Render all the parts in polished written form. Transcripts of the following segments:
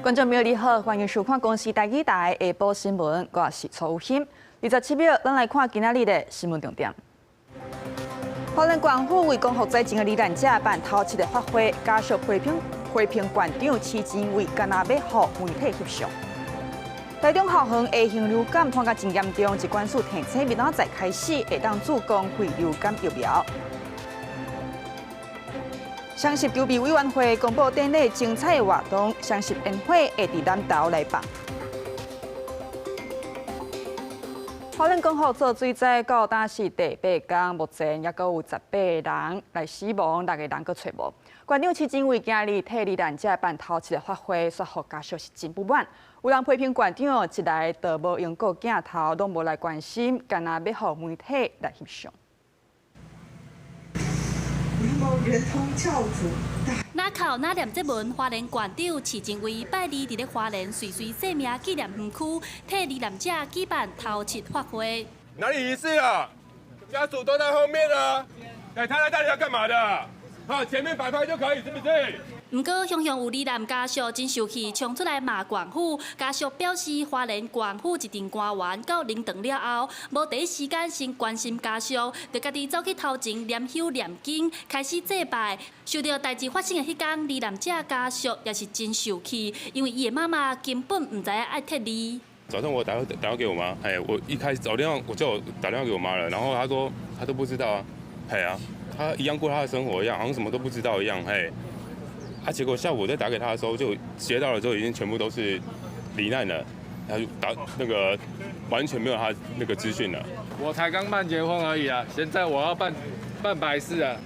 觀眾朋友你好，歡迎收看公視台語台下晡新聞，我是曹欣。27秒，咱來看今仔日的新聞重點。花蓮縣府為光復災情的罹難者辦頭七的法會，家屬批評批評縣長徐嶔偉干焦欲予媒體翕相。台中桃園 A 型流感傳甲真嚴重，疾管署提醒明仔載開始會當注射肺流感疫苗。雙十籌備委員會公布典禮精彩的活動，雙十煙火會佇南投來放。花蓮光復做水災到今是第八工，目前猶閣有18人來死亡，六個人閣揣無。縣長徐嶔偉今日替罹難者辦頭七的法會，煞予家屬是真不滿。有人批評縣長一來就無閒顧鏡頭，攏無來關心，干焦欲予媒體來翕相。哪哭哪念這文，花蓮縣長徐嶔偉拜二佇咧花蓮歲歲生命紀念園區替罹難者舉辦頭七法會。哪裡儀式啊？家屬都在後面啊！哎，他來到底要幹嘛的？好，前面擺拍就可以，是不是？毋過，雄雄有罹難家屬真受氣，衝出來罵縣府。家屬表示，花蓮縣府一陣官員到靈堂了後，無第一時間先關心家屬，就家己走去頭前念香念經，開始祭拜。受著代誌發生的彼工，罹難者家屬也是真受氣，因為伊的媽媽根本毋知影愛撤離。早上我打電話給我媽，哎，我一開始早電話我就打電話給我媽了，然後她說她都不知道啊，嘿啊，她一樣過她的生活一樣，好像什麼都不知道一樣，嘿。啊！結果下午我再打給他的時候，就接到了之後，已經全部都是罹難了，他就打那個完全沒有他那個資訊了。我才剛辦結婚而已啊，現在我要辦白事啊，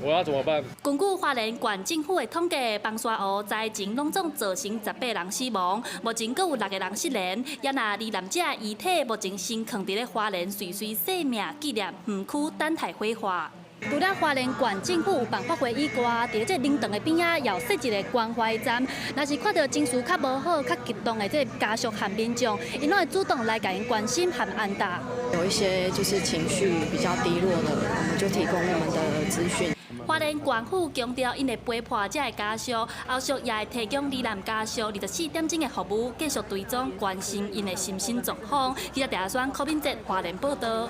我要怎麼辦？根據花蓮縣政府的統計，崩沙湖災情攏總造成18人死亡，目前閣有六個人失聯。也若罹難者遺體目前先囥佇咧花蓮歲歲生命紀念園區等待火化。除了花蓮縣政府有辦法會以外，佇這靈堂的邊仔，也設一個關懷站。若是看著情緒較無好、較激動的這個家屬和民眾，𪜶攏會主動來共𪜶關心和安撫。有一些就是情緒比較低落的，我們就提供我們的資訊。花蓮縣府強調，𪜶會陪伴這个家屬，後續也會提供罹難家屬24點鐘的服務，繼續追蹤關心𪜶的心身狀況。記者鄭阿柯敏哲花蓮報道。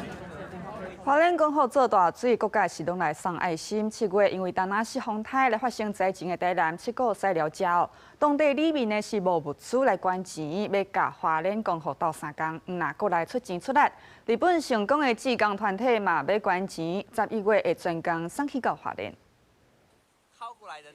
花蓮光復做大水，各界是攏來送愛心。7月因為達那西風颱來發生災情的台南七股西寮遮哦，當地里民呢是募物資來捐錢，欲共花蓮光復鬥相共，毋但閣來出錢出力。日本成功的志工團體嘛欲捐錢，11月會專工送去到花蓮。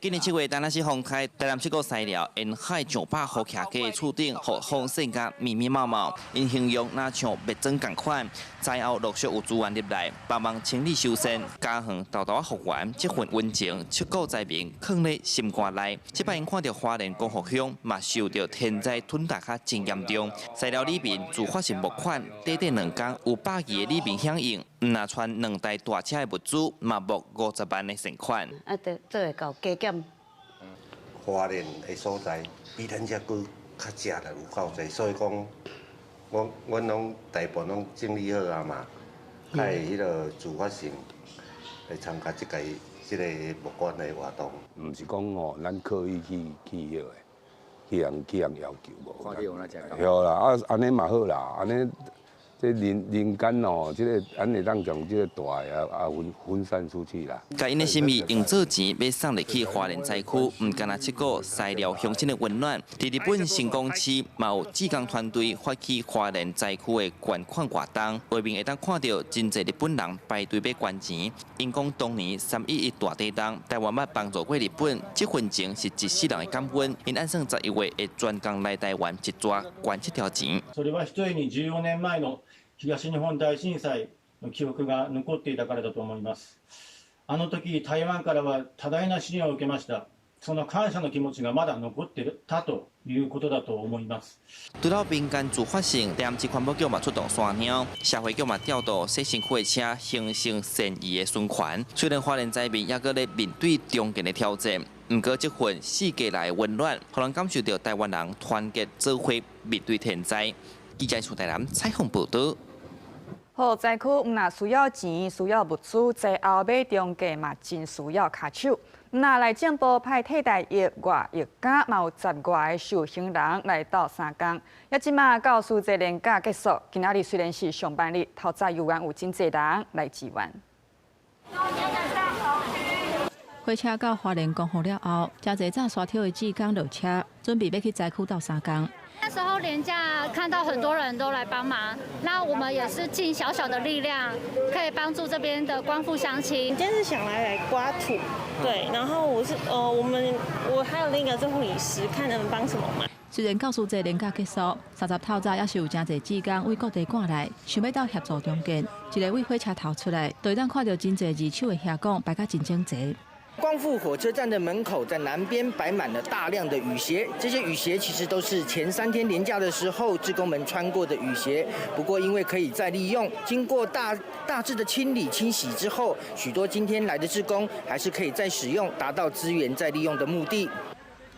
今年7月，達那西風颱，台南七股西寮沿海上百戶徛家的厝頂，予風鉎甲密密麻麻，𪜶形容若像蜜庄仝款。災後陸續有資源入來，幫忙清理修繕，家園沓沓仔復原，這份溫情，七股災民囥咧心肝內。這擺𪜶看著花蓮光復鄉嘛受著天災吞噬較真嚴重，西寮里民自發性募款，短短2工有100餘个里民響應，毋但傳兩台大車的物資，嘛募50萬的善款。啊，得做會到加減。花蓮的所在比咱遮閣較食力有夠濟，所以講，阮攏大部分攏整理好啊嘛，較會彼個自發性來參加這個募款的活動。毋是講吼，咱刻意去彼個，去予人要求無。對啦，啊，按呢嘛好啦，按呢。這人間哦，這個咱會當將這個大的啊分散出去啦。共𪜶的心意用做錢，欲送入去花蓮災區，毋干焦七股西寮鄉親的溫暖。佇日本成岡市嘛有志工團隊發起花蓮災區的捐款活動，畫面會當看著真濟日本人排隊欲捐錢。𪜶講當年3.11大地震，台灣捌幫助過日本，這份情是一世人的感恩。𪜶按算11月會專工來台灣一逝捐這條錢。それはひとえに14年前の東日本大震災の記憶が残っていたからだと思います。あの時台灣からは多大な支援を受けました。その感謝の気持ちがまだ残っていたということだと思います。除了民間自發性，台南市環保局嘛出動山貓，社會局嘛調度洗身軀的車，形成善意的循環。雖然花蓮災民猶閣咧面對重建的挑戰，毋過這份四界來的溫暖，予人感受著台灣人團結做伙面對天災。記者蘇台南採訪報道。好，災區毋但需要錢，需要物資，災後欲重建嘛，真需要跤手。那內政部派替代役外役家，嘛有十外个受刑人來鬥相共。抑這馬教師節連假結束，今仔日雖然是上班日，透早猶原有真濟人來支援。火車到花蓮光復了後，誠濟紮沙抽的志工落車，準備欲去災區鬥相共。那時候連假看到很多人都來幫忙，那我們也是盡小小的力量，可以幫助這邊的光復鄉親。今天是想來刮土，對，然後我是我們我還有另一個是護理師，看能幫什麼忙。雖然教師節連假結束，30透早也是有誠濟志工為各地趕來，想欲鬥協助重建。一个為火車頭出來，就會當看著真濟二手的瓦管排甲真整齊。光復火車站的門口，在南邊擺滿了大量的雨鞋。這些雨鞋其實都是前3天連假的時候，志工們穿過的雨鞋。不過因為可以再利用，經過大致的清理清洗之後，許多今天來的志工還是可以再使用，達到資源再利用的目的。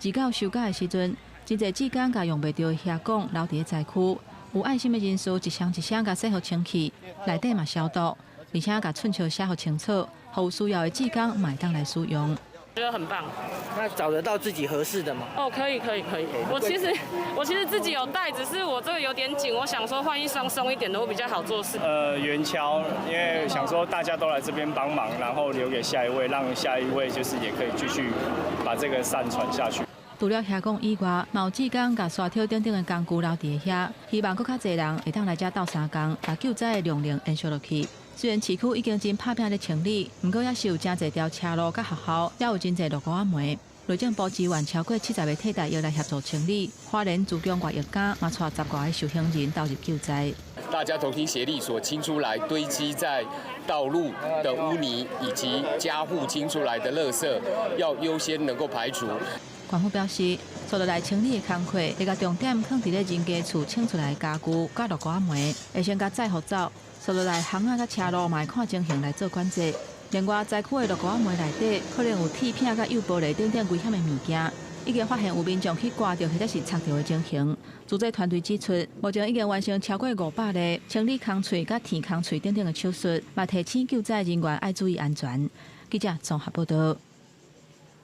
二九收假的時陣，真濟志工共用袂著的瓦管留佇咧災區，有愛心的人士一箱一箱共洗予清氣，內底嘛消毒，而且共寸尺寫予清楚。予有需要的志工嘛會當來使用。覺得很棒。那找得到自己合適的嗎？哦，可以，可以，可以。我其實自己有帶，只是我這個有點緊，我想說換一雙鬆一點的會比較好做事。圓鍬，因為想說大家都來這邊幫忙，然後留給下一位，讓下一位就是也可以繼續把這個善傳下去。除了瓦管以外，嘛有志工共沙抽等等的工具留佇遐，希望閣較濟人會當來遮鬥相共，共救災的量能延續落去。雖然市區已經真拍拚咧清理，毋過猶是有誠濟條車路佮學校，猶有真濟落雨仔糜。內政部支援超過70個替代役來協助清理，花蓮自強外役家嘛帶十外个受刑人投入救災。大家同心協力所清出來堆積在道路的污泥，以及家戶清出來的垃圾，要優先能夠排除。縣府表示，接落來清理的工課會共重點囥佇咧人家厝清出來的家具佮落雨仔糜，會先共載予走。接落來巷仔佮車路嘛會看情形來做管制。另外，災區的落雨仔糜內底可能有鐵片佮幼玻璃等等危險的物件，已經發現有民眾去刮著或者是插著的情形。組織團隊指出，目前已經完成超過500例清理空喙佮填空喙等等的手術，嘛提醒救災人員愛注意安全。記者綜合報道。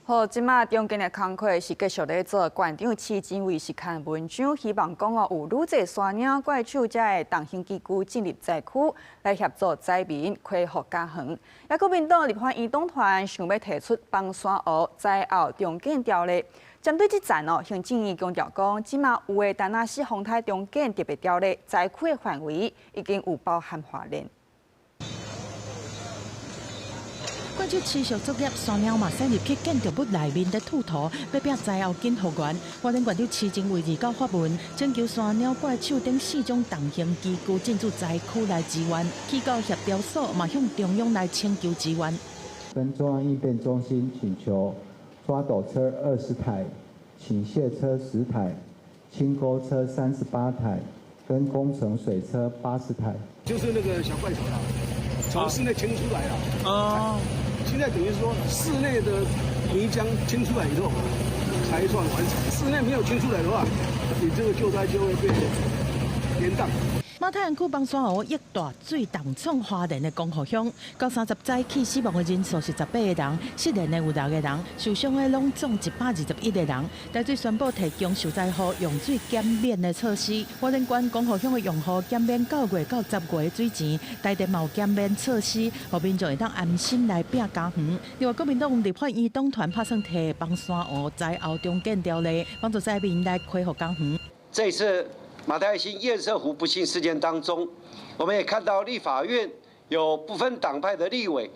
好，這馬重建的工課是繼續咧做。縣長施政衛是刊文章，希望講哦，有愈濟山貓怪獸遮的重型機具進入災區，來協助災民恢復家園。抑國民黨立法院黨團想欲提出枋山湖災後重建條例，針對這層哦，行政院強調講，這馬有的田仔四風颱重建特別條例，災區的範圍已經有包含花蓮。怪獸持續作業，山貓嘛駛入去建築物內面咧吐塗，欲拼災後緊復原。花蓮縣長施政衛29發文，請求山貓怪獸等四種重型機具進駐災區來支援，去到協調所嘛向中央來請求支援。跟中央應變中心請求抓斗車20台、傾卸車10台、清溝車38台，跟工程水車80台。就是那個小怪獸啦，從室內清出來了。啊。現在等於說室內的泥漿清出來以後，才算完成。室內沒有清出來的話，你這個救災就會被延宕。馬太鞍區枋山湖溢大水重創花蓮的光復鄉，到30早起死亡的人數是18個人，失聯的有六個人，受傷的攏總121個人。台水宣布提供受災戶用水減免的措施，花蓮縣光復鄉的用戶減免9月到10月的水錢，台電嘛有減免措施，予民眾會當安心來拼家園。另外，國民黨立法院黨團拍算提枋山湖災後重建條例，幫助災民來恢復家園。這次馬太興堰塞湖不幸事件當中，我們也看到立法院有不分黨派的立委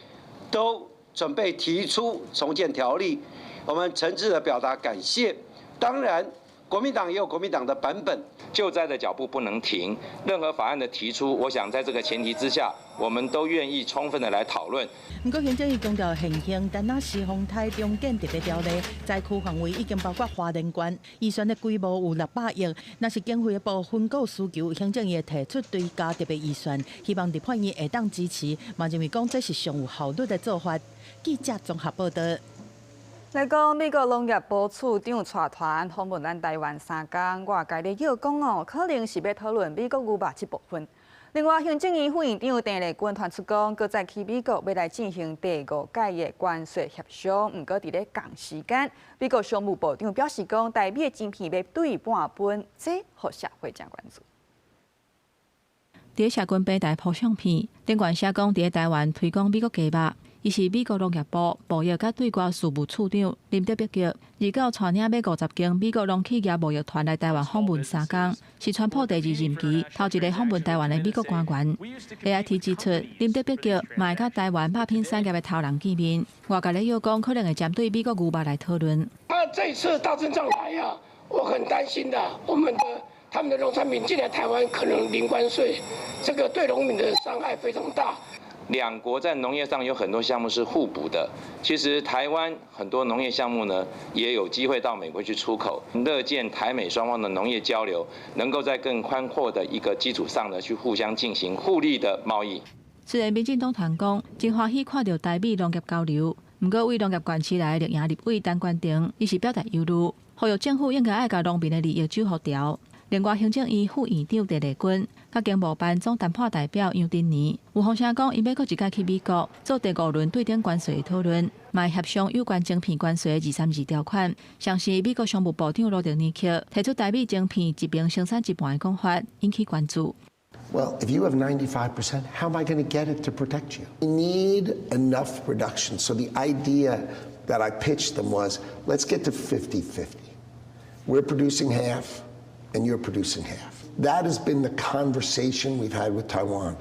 都準備提出重建條例，我們誠摯的表達感謝。當然，國民黨也有國民黨的版本。救災的腳步不能停，任何法案的提出，我想在這個前提之下，我們都願意充分的來討論。毋過行政院強調，現行田仔四風颱重建特別條例，災區範圍已經包括花蓮縣，預算的規模有600億。若是經費的部分閣有需求，行政院會提出追加特別預算，希望立法院會當支持。嘛認為講這是上有效率的做法。記者綜合報道。來講，美國農業部次長帶團訪問咱台灣3工，外界咧臆講哦，可能是欲討論美國牛肉這部分。另外，行政院副院長鄧麗君傳出講，閣再去美國欲來進行第五屆的關稅協商，毋過佇咧仝時間，美國商務部長表示講，台美的晶片欲對半分，這予社會誠關注。佇社群平台鋪相片，頂懸寫講佇咧台灣推廣美國雞肉。伊是美國農業部貿易佮對外事務次長林德碧克，二九帶領欲50間美國農企業貿易團來台灣訪問3工，是川普第二任期頭一個訪問台灣的美國官員。AIT 指出，林德碧克嘛會佮台灣肉品產業的頭人見面，外界咧臆講可能會針對美國牛肉來討論。他這次大陣仗來啊，我很擔心的，我們的他們的農產品進來台灣可能零關稅，這個對農民的傷害非常大。兩國在農業上有很多項目是互補的。其實台灣很多農業項目呢，也有機會到美國去出口。樂見台美雙方的農業交流，能夠在更寬闊的一個基礎上呢，去互相進行互利的貿易。雖然民進黨團講真歡喜看著台美農業交流，毋過對農業縣市來的綠營立委陳冠廷，伊是表達憂慮，呼籲政府應該愛共農民的利益守予牢。另外，行政院副院長鄭麗君、佮經貿辦總談判代表楊振寧有風聲講，𪜶欲閣一擺去美國做第五輪對等關稅的討論，嘛會協商有關晶片關稅的232條款。像是美國商務部長羅德尼克提出台美晶片一邊生產一半的講法，引起關注。 Well, if you have 95%, how am I going to get it to protect you? We need enough production. So the idea that I pitched them was, let's get to 50-50. We're producing half, and you're producing half. That has been the conversation we've had with Taiwan.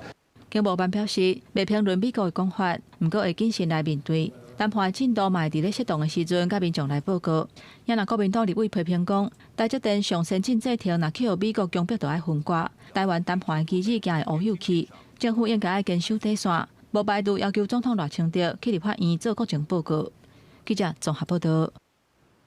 經貿辦表示，袂評論美國的講法，毋過會謹慎來面對。談判的進度嘛會佇咧適當的時陣，佮民眾來報告。也若國民黨立委批評講，台積電上先進製程若去予美國強迫，就愛分割。台灣談判的機制驚會烏有去，政府應該愛堅守底線，無排除要求總統賴清德去立法院做國情報告。記者綜合報導。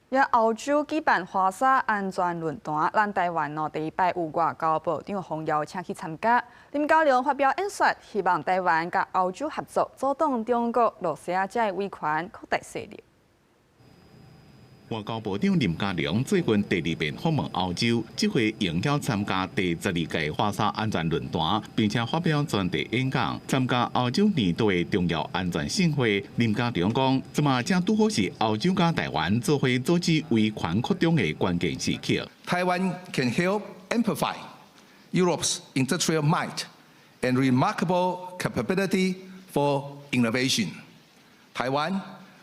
也歐洲舉辦華沙安全論壇，咱台灣哦第一擺有外交部長馮堯請去參加。林佳龍發表演說，希望台灣佮歐洲合作，阻擋中國、羅西亞遮的威權擴大勢力。外交部長林佳龍最近第二遍訪問歐洲，這回應邀參加第12屆華沙安全論壇，並且發表專題演講。參加歐洲年度的重要安全盛會，林佳龍講：這馬正拄好是歐洲佮台灣做伙阻止威權擴張的關鍵時刻。 Taiwan can help amplify Europe's industrial might and remarkable capability for innovation. Taiwan,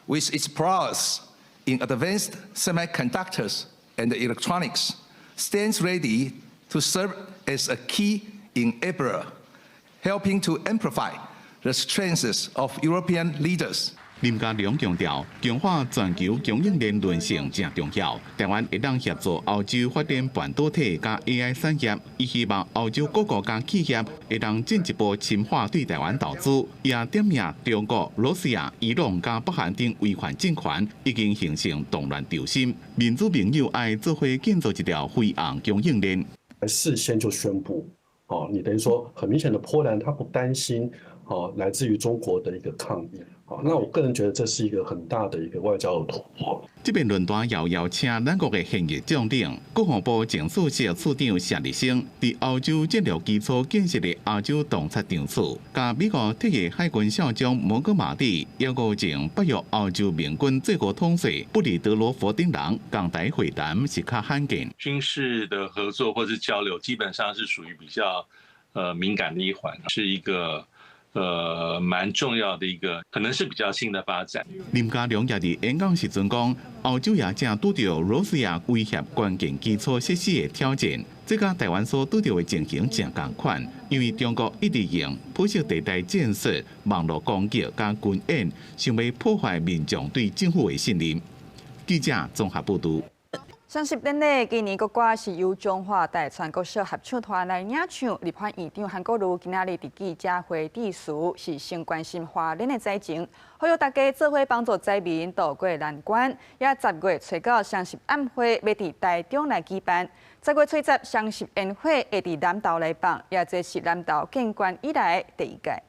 with its prowess in advanced semiconductors and electronics, stands ready to serve as a key enabler, helping to amplify the strengths of European leaders. 林佳龍強調，強化全球供應鏈韌性誠重要。台灣會當協助歐洲發展半導體佮 AI 產業，伊希望歐洲各國佮企業會當進一步深化對台灣投資。也點名中國、羅西亞、伊朗佮北韓等威權政權已經形成動亂軸心。民主盟友愛做伙建造一條飛航供應鏈。事先就宣布，哦，你等於說很明顯的，波蘭他不擔心，哦，來自於中國的一個抗議。那我個人覺得這是一個很大的一個外交的突破。這遍論壇也邀請咱國的現役將領、國防部情資室次長謝立生，佇歐洲戰略基礎建設的亞洲洞察長處，佮美國退役海軍少將摩根馬蒂，抑閣前北約歐洲盟軍最高統帥布里德羅弗等人仝台會談是較罕見。軍事的合作或是交流，基本上是屬於比較敏感的一環，是一個蠻重要的一個，可能是比較新的發展。林佳龍也佇演講時陣講，歐洲也正拄著羅西亞威脅關鍵基礎設施的挑戰，這佮台灣所拄著的情形誠仝款，因為中國一直用灰色地帶戰術、網路攻擊佮軍演，想欲破壞民眾對政府的信任。記者綜合報導。雙十典禮今年國歌是由中華大全國小合唱團來領唱。立法院長韓國瑜今仔日佇記者會致辭，是先關心花蓮的災情，呼籲大家做伙幫助災民渡過難關。也10月初9雙十晚會欲佇台中來舉辦，10月初10雙十煙火會佇南投來放，也這是南投建縣以來第一屆。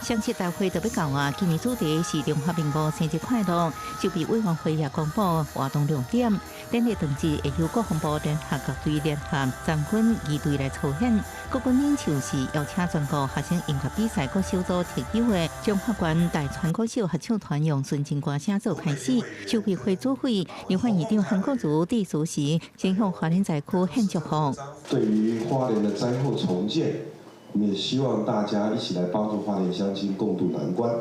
雙十大會特別講啊，今年主題是中華民國生日快樂。籌備委員會也公布活動重點，典禮當日會由國防部聯合各隊聯合將軍儀隊來操演。國軍領袖是邀請全國學生音樂比賽各小組特有的中華關大川國小合唱團用純情歌聲做開始。籌備會主委立法院長韓國瑜致辭時，先向花蓮災區獻祝福。對於花蓮的災後重建，我們也希望大家一起來幫助花蓮鄉親共度難關，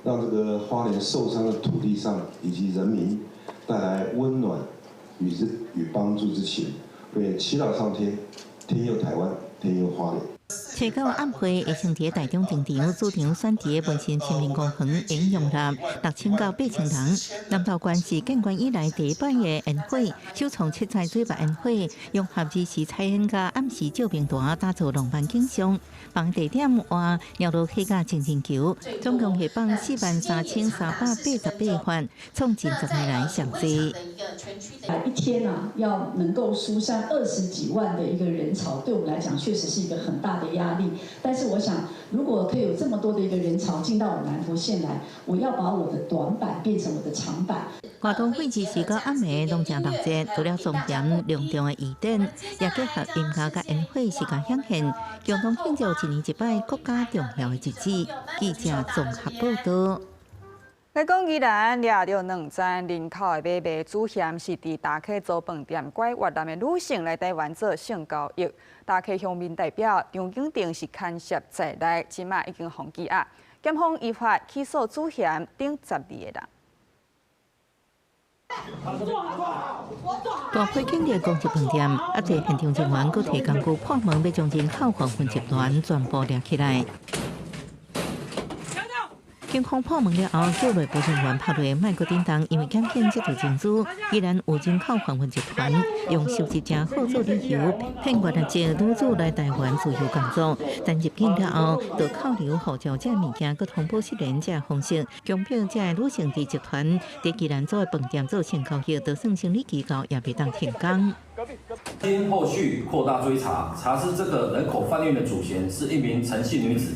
讓這個花蓮受傷的土地上以及人民帶來溫暖與之與幫助之情。願祈禱上天，天佑台灣，天佑花蓮。初九暗會會先佇台中廣場主場選佇文心森林公園演容納6000到8000人。南投縣是建縣以來第一擺的煙火，首創七彩水墨煙火，融合兒時彩煙佮暗時照明彈，打造浪漫景象。放地點活鳥螺客家情人橋，總共會放43,388發，創近10年來上濟。一天啊，要能夠疏散20幾萬的一個人潮，對我們來講確實是一個很大的壓力。但是我想，如果可以有這麼多的一個人潮進到我們南投縣來，我要把我的短板變成我的長板。活動會時時到暗暝攏誠熱鬧，除了莊嚴隆重的儀典，也結合音樂佮煙火時間顯現，共同慶祝一年一擺國家重要的日子。記者綜合報道。來講宜蘭掠著兩層人口的買賣，主嫌是佇大溪租飯店拐越南的女性來台灣做性交易。大溪鄉民代表張景定是牽涉在內，這馬已經予羈押。檢方依法起訴主嫌等12個人。大批警力攻入飯店，啊，濟現場人員閣提工具破門，欲將人口販運集團全部掠起來。警方破門了後，叫內部人員拍落莫閣振動，因為檢警接到情資，宜蘭有人口販運集團用收集誠好做理由，騙越南籍女子來台灣自由工作，但入境了後，就扣留護照這物件，閣通報失聯這方式，強迫這女性佇集團佇宜蘭做的飯店做性交易，就算生理期到也袂當停工。經後續擴大追查，查知這個人口販運的主嫌是一名陳姓女子。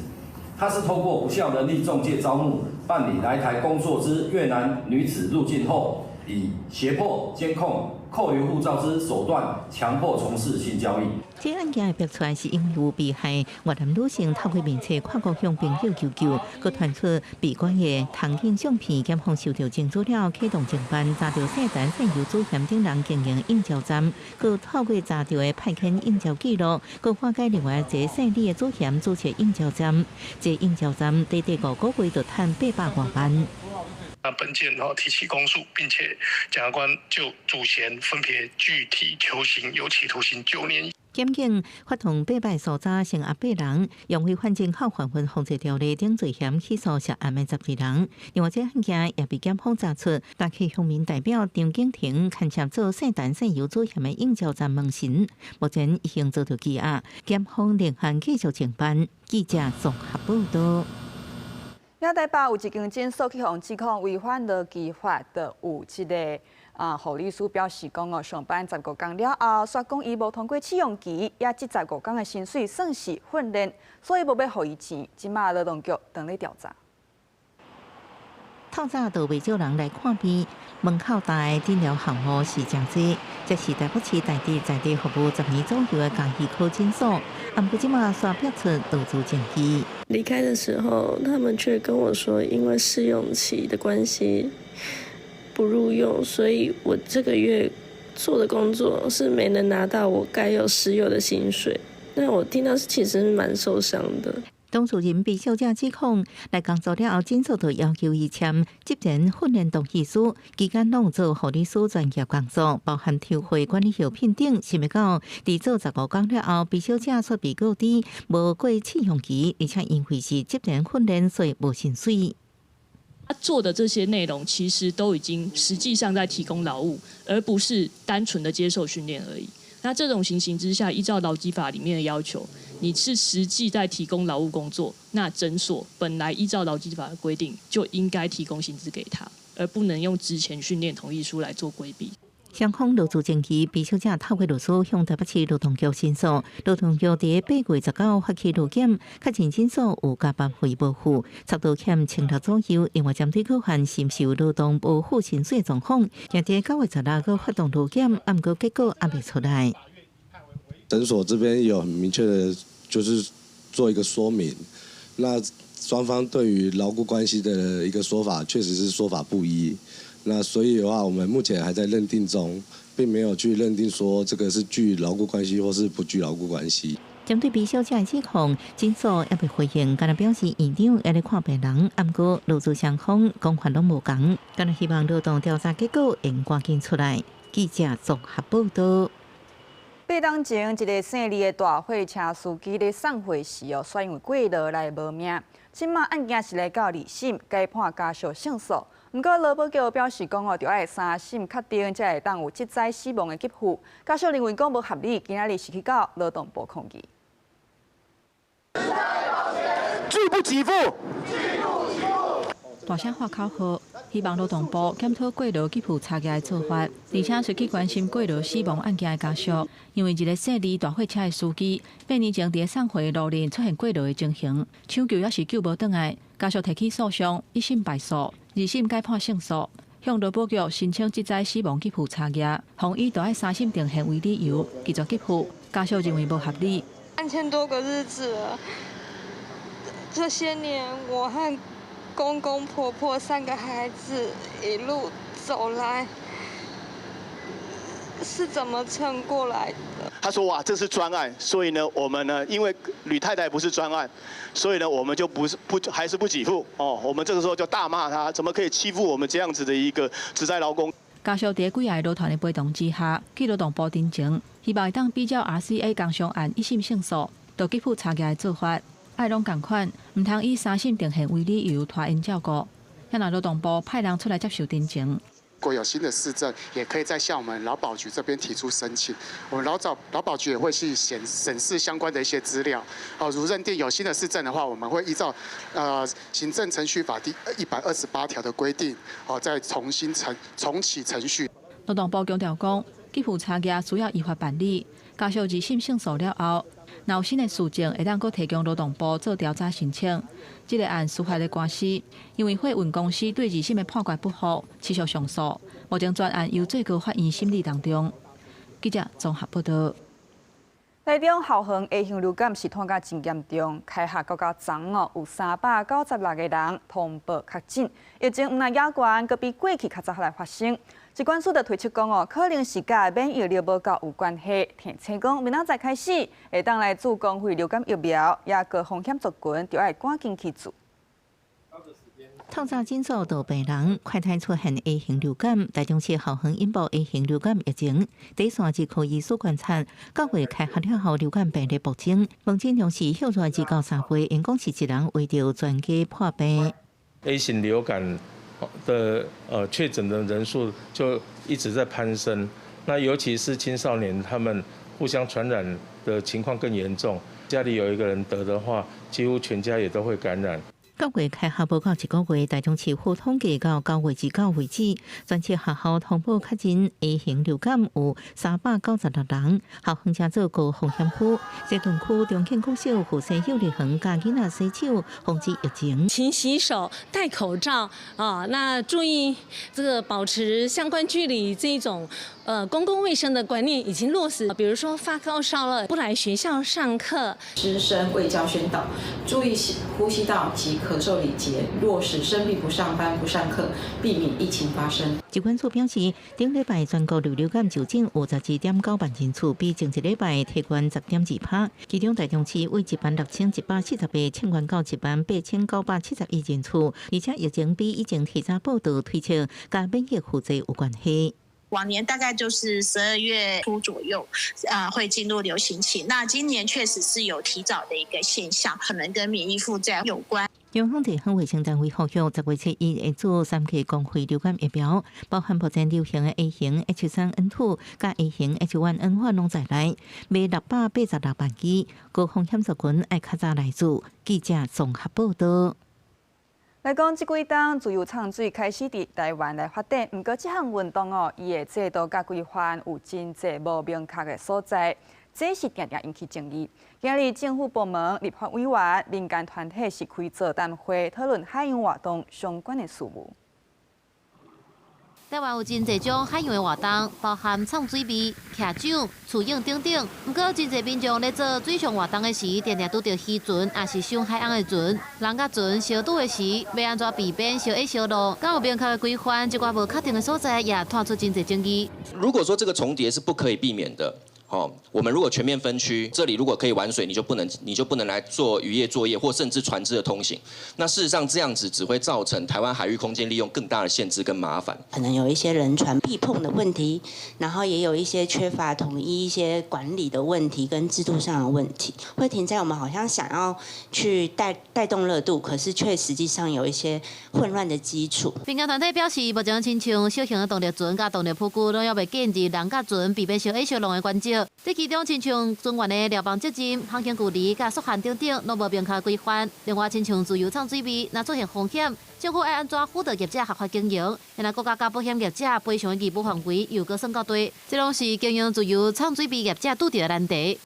她是透過不肖人力仲介招募辦理來台工作之越南女子入境後，以脅迫、監控、扣留護照之手段，強迫從事性交易。這案件會爆出來，是因為有被害越南女性透過面冊跨國向朋友求救，閣傳出被關的通姦相片，檢方收到證據了，啟動偵辦，查著姓陳姓游主嫌等人經營應召站，閣透過查著的派遣應召記錄，閣破解另外一个姓李的主嫌主持應召站，這應召站短短5個月就賺800外萬。那本件然後提起公訴，並且檢察官就主嫌分別具體求刑，有期徒刑9年。檢警發動8擺搜查成押八人，用違反人口販運防制條例等罪嫌起訴涉案的12人。另外，這案件也被檢方查出，大溪鄉民代表張景廷牽涉做姓陳姓游主嫌的應召站門神，目前已經遭到羈押。檢方另案繼續偵辦。記者綜合報道。遐台北有一間診所去予指控違反勞基法的有這个護理師表示講哦，上班15工了後，煞講伊無通過試用期，也這15工的薪水算是訓練，所以無欲予伊錢。這馬勞動局正咧調查。透早就袂少人來看病，門口大的診療項目是誠濟，這是台北市大直在地服務10年左右的家醫科診所，毋過這馬煞爆出勞資爭議。離開的時候，他們卻跟我說，因為試用期的關係不錄用，所以我這個月做的工作是沒能拿到我該有實有的薪水。那我聽到其實是蠻受傷的。當事人被小姐指控來工作了後，診所就要求伊簽職前訓練同意書，期間攏做護理師專業工作，包含抽血、管理藥品等。想袂到，佇做15工了後，被小姐卻被告知無過試用期，而且因為是職前訓練，所以無薪水。他做的這些內容，其實都已經實際上在提供勞務，而不是單純的接受訓練而已。那這種情形之下，依照勞基法裡面的要求，你是實際在提供勞務工作，那診所本來依照勞基法的規定就應該提供薪資給他，而不能用職前訓練同意書來做規避。雙方勞資爭議，畢小姐透過律師向台北市勞動局申訴，勞動局佇8月19發起勞檢，確認診所有加班費無付，差不多欠1600左右。另外針對個案深受勞動無付薪水狀況，今佇9月16閣發動勞檢，毋過結果猶未出來。診所這邊有很明確的，就是做一個說明。那雙方對於勞雇關係的一個說法，確實是說法不一。那所以的話，我們目前還在認定中，並沒有去認定說這個是具勞雇關係或是不具勞雇關係。針對畢小姐的指控，診所猶未回應，干焦表示院長猶咧看病人，毋過勞資雙方講法攏無仝，干焦希望勞動調查結果會趕緊出來。記者綜合報道。8當前，一个姓李的大貨車司機咧送貨時哦，煞因為過勞來無命。這馬案件是來到二審，改判家屬勝訴。毋過勞保局表示講哦，著愛三審確定才會當有職災死亡的給付。家屬認為講無合理，今仔日是去到勞動部抗議。拒不給付。大聲喊口號，希望勞動部檢討過勞給付差價的做法，而且隨去關心過勞死亡案件的家屬，因為一个姓李大貨車的司機，8年前佇送貨的路面出現過勞的情形，搶救猶是救無轉來，家屬提起訴訟，一審敗訴，二審改判勝訴，向勞保局申請職災死亡給付差額，予以著愛三審定讞為理由拒絕給付，家屬認為無合理。3000多個日子了，這些年我和公公婆婆三個孩子一路走來，是怎麼撐過來的？他說：哇，這是專案，所以呢，我們呢，因為呂太太不是專案，所以呢，我們就不是不還是不給付哦。我們這個時候就大罵他，怎麼可以欺負我們這樣子的一個職災勞工？家屬佇幾个勞團的陪同之下，去勞動部陳情，希望會當比照 RCA 工傷案一審勝訴，就給付差價的做法。愛攏仝款，毋通以三審定讞為理由拖延照顧。遐若勞動部派人出來接受陳情。如果有新的事證，也可以再向我們勞保局這邊提出申請。我們勞保局也會去審視相關的一些資料。哦，如認定有新的事證的話，我們會依照行政程序法第128條的規定，哦，再重新重啟程序。勞動部強調講，給付差額需要依法辦理。家屬二審勝訴了後，若有新的事證，會當閣提供勞動部做調查申請。這个案司法的官司，因為貨運公司對二審的判決不服，持續上訴，目前全案由最高法院審理當中。記者綜合報道。台中校園 A 型流感是湠甲真嚴重，開學到今昨哦，有396個人通報確診，疫情毋但猶懸，閣比過去較早來發生。疾管署就推測講哦，可能是佮免疫力無夠有關係。提醒講，明仔載開始會當來注公費流感疫苗，也高風險族群著愛趕緊去注。透早診所就病人快篩出現 A 型流感，台中市校園引爆 A 型流感疫情。第一線兒科醫師觀察，9月開學了後流感病例暴增，門診量是歇熱2到3倍，𪜶講是一人圍著全家破病。 A 型流感的確診的人數就一直在攀升，那尤其是青少年，他們互相傳染的情況更嚴重。家裡有一個人得的話，幾乎全家也都會感染。9月開學無夠一個月，台中市府統計到9月29為止，全市學校通報確診 A 型流感有396人，校園成做高風險區。西屯區中慶國小附設幼兒園教囡仔洗手，防止疫情。勤洗手、戴口罩啊，那注意這個保持相關距離，這種公共衛生的觀念已經落實。比如說發高燒了，不來學校上課。師生衛教宣導，注意呼吸道及咳嗽禮節，落實生病不上班不上課，避免疫情發生。疾管署表示，頂禮拜全國流感就診有12.9萬人次，比前一禮拜提懸10.2%。其中台中市為16,140個增懸到18,971人次，而且疫情比以前提早報道推測，佮免疫負債有關係。往年大概就是12月初左右，啊，會進入流行期。那今年確實是有提早的一個現象，可能跟免疫負債有關。中央地方衛生單位呼籲，10月7日會注三劑公費流感疫苗，包含目前流行的 A 型 H3N2佮 A 型 H1N1攏在內，賣686萬劑，高風險族群愛較早來注。記者綜合報道。來講，這幾冬自由衝水開始佇臺灣來發展，毋過這項運動哦，伊的制度佮規範有真濟無明確的所在，這是定定引起爭議。今日政府部門、立法委員、民間團體是開座談會，討論海洋活動相關的事務。臺灣有真濟種海洋的活動，包含衝水埤、徛槳、泅泳等等。毋過，真濟民眾咧做水上活動的時，定定拄著漁船，抑是傷海翁的船。人佮船相拄的時，欲按怎避免相壓相落？敢有明確的規範？這寡無確定的所在，也拖出真濟爭議。如果說這個重疊是不可以避免的，好，我們如果全面分區，這裡如果可以玩水，你就不能來做漁業作業或甚至船隻的通行。那事實上這樣子只會造成台灣海域空間利用更大的限制跟麻煩。可能有一些人船避碰的問題，然後也有一些缺乏統一一些管理的問題跟制度上的問題，會停在我們好像想要去帶動熱度，可是卻實際上有一些混亂的基礎。民間團體表示，目前親像小型的動力船佮動力浮具，攏猶未建立人佮船避免相壓相挵的原則。這其中，親像船員的瞭望責任、航行距離、佮速限等等，攏無明確規範。另外，親像自由衝水埤，若出現風險，政府愛按怎輔導業者合法經營？若國家佮保險業者賠償的義務範圍又閣算夠大，這攏是經營自由衝水埤業者拄著的難題。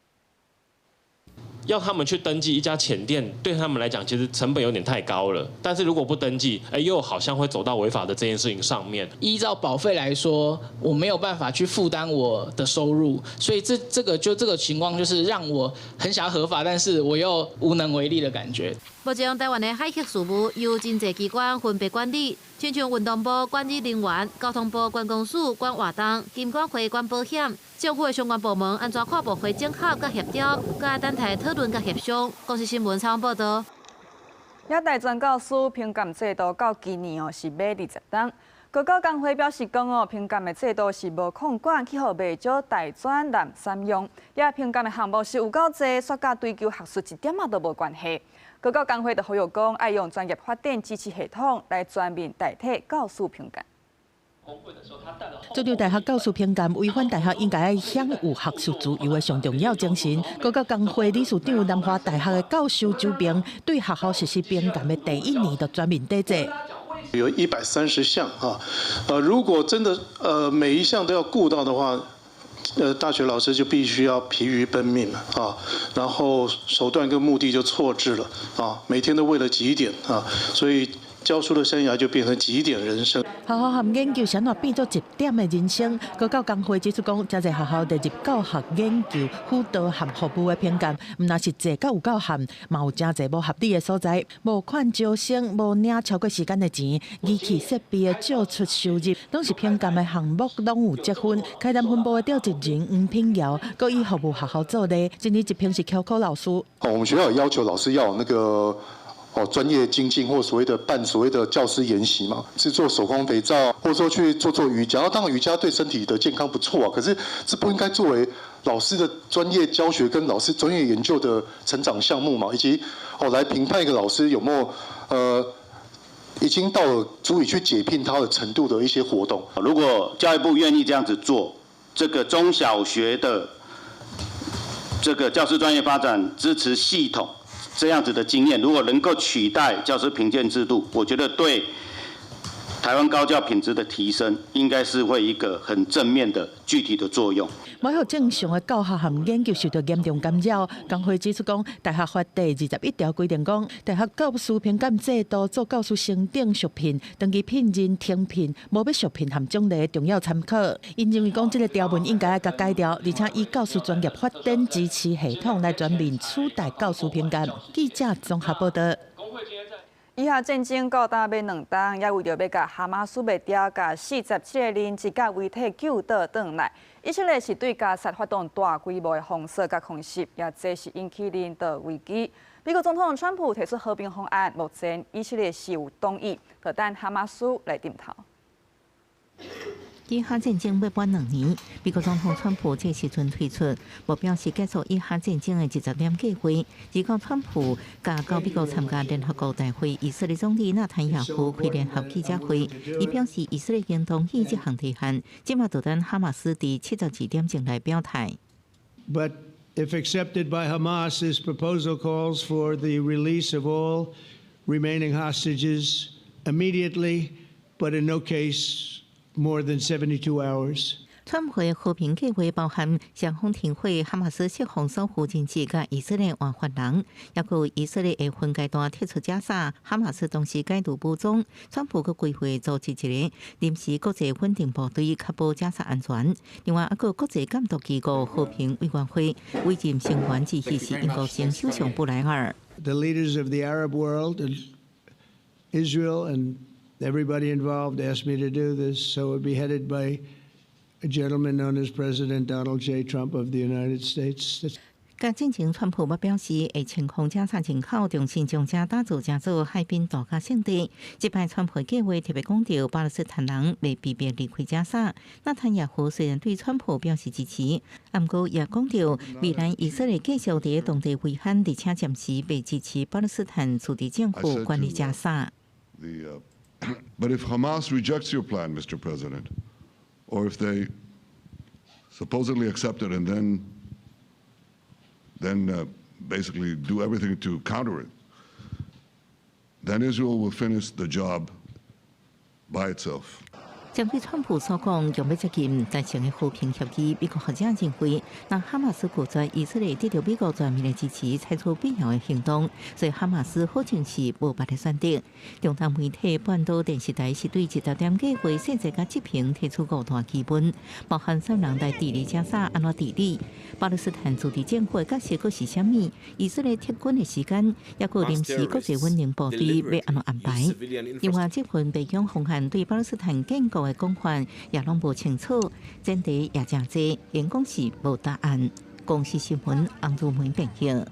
要他們去登記一家潛店，對他們來講其實成本有點太高了。但是如果不登記，哎，又好像會走到違法的這件事情上面。依照保費來說，我沒有辦法去負擔我的收入，所以這個情況就是讓我很想要合法，但是我又無能為力的感覺。目前台灣的海域事務由真濟機關分別管理，親像運動部管理人員、交通部觀光署管活動、金管會管保險，政府的相關部門按怎跨部會整合佮協調，閣愛等待討論佮協商。公視新聞採訪報導。也大專教師評鑑制度到今年哦是欲20冬。高教工會表示講哦，評鑑的制度是無控管，去予袂少大專濫使用。也評鑑的項目是有夠濟，煞佮追求學術一點仔都無關係。高教工會就呼籲講，愛用專業發展支持系統來全面代替教師評鑑。主張大學教師評鑑違反大學應該愛享有學術自由的上重要精神。高教工會理事長南華大學的教授周平對學校實施評鑑的第一年就全面抵制。有130項哈，如果真的每一項都要顧到的話，大學老師就必須要疲於奔命了啊，然後手段跟目的就錯置了啊，每天都為了幾點啊，所以教書的生涯就變成幾點人生。學校和研究啥怎變做一點的人生？高教工會指出講，誠濟學校佇入教學研究、輔導和服務的評鑑，毋但是濟佮有夠限，嘛有誠濟無合理的所在，無款招生、無領超過時間的錢、儀器設備的借出收入，攏是評鑑的項目攏有積分。開南分部的召集人黃品堯，閣以服務學校做例，今年一評是翹課老師。哦，我們學校有要求老師要有那個。哦，專業精進或所謂的辦所謂的教師研習嘛，製作手工肥皂，或者說去做做瑜伽。當然瑜伽對身體的健康不錯啊，可是這不應該作為老師的專業教學跟老師專業研究的成長項目嘛，以及哦來評判一個老師有沒有已經到了足以去解聘他的程度的一些活動。如果教育部願意這樣子做，這個中小學的這個教師專業發展支持系統。這樣子的經驗，如果能夠取代教師評鑑制度，我覺得對台灣高教品質的提升，應該是會一個很正面的具體的作用。無予正常的教學和研究受到嚴重干擾。工會指出講，大學法第21條規定講，大學教師評鑑制度做教師升等續聘、長期聘任、停聘、無欲續聘和獎勵的重要參考。𪜶認為講，這個條文應該愛共改掉，而且以教師專業發展支持系統來全面取代教師評鑑。記者綜合報導。以哈戰爭到今欲2冬，也為著欲共哈馬斯滅掉，共47個人質佮遺體救倒轉來。以色列是對加薩發動大規模的封鎖佮空襲，也這是引起人道危機。美國總統川普提出和平方案，目前以色列是有同意，就等哈馬斯來點頭。以哈戰爭欲滿2年，美國總統川普這時陣推出目標是結束以哈戰爭的20點計劃。而講川普共到美國參加聯合國大會，以色列總理納坦雅胡開聯合記者會，伊表示以色列已經同意這項提案，這馬就等哈馬斯佇72點鐘來表態。 But if accepted by Hamas, this proposal calls for the release of all remaining hostages immediately, but in no case more than 72 hours. 川普和平計劃包含雙方停火、哈馬斯釋放所有人質、佮以色列換犯人，抑閣以色列會分階段撤出加沙，哈馬斯同時解除武裝。川普閣規劃組織一个臨時國際穩定部隊，確保加沙安全。另外，抑閣國際監督機構和平委員會委任成員之一是英國前首相布萊爾。 The leaders of the Arab world and Israel and everybody involved asked me to do this, so it would be headed by a gentleman known as President Donald J. Trump of the United States. 佮進前，川普嘛表示會清空加沙人口，重新將遮打造成做海濱度假勝地。這擺川普計劃特別講著巴勒斯坦人袂被迫離開加沙。納坦雅胡雖然對川普表示支持，毋過也講著未來以色列繼續佇當地維安，而且暫時袂支持巴勒斯坦自治政府管理加沙。 But if Hamas rejects your plan, Mr. President, or if they supposedly accept it and then basically do everything to counter it, then Israel will finish the job by itself. 針對川普所講，強欲接近達成的和平協議，美國學者認為，若哈馬斯拒絕以色列得著美國全面的支持，採取必要的行動，所以哈馬斯好像是無別的選擇。中東媒體半島電視台是對這十點計劃細節佮執行提出五大疑問，包含啥人來治理加沙，按怎治理？巴勒斯坦自治政府的角色閣是啥物？以色列撤軍的時間，抑閣臨時國際穩定部隊欲按怎安排？另外，這份白宮方案對巴勒斯坦建國的講法也攏無清楚，前提也誠濟，應講是無答案。公視新聞洪如梅編譯。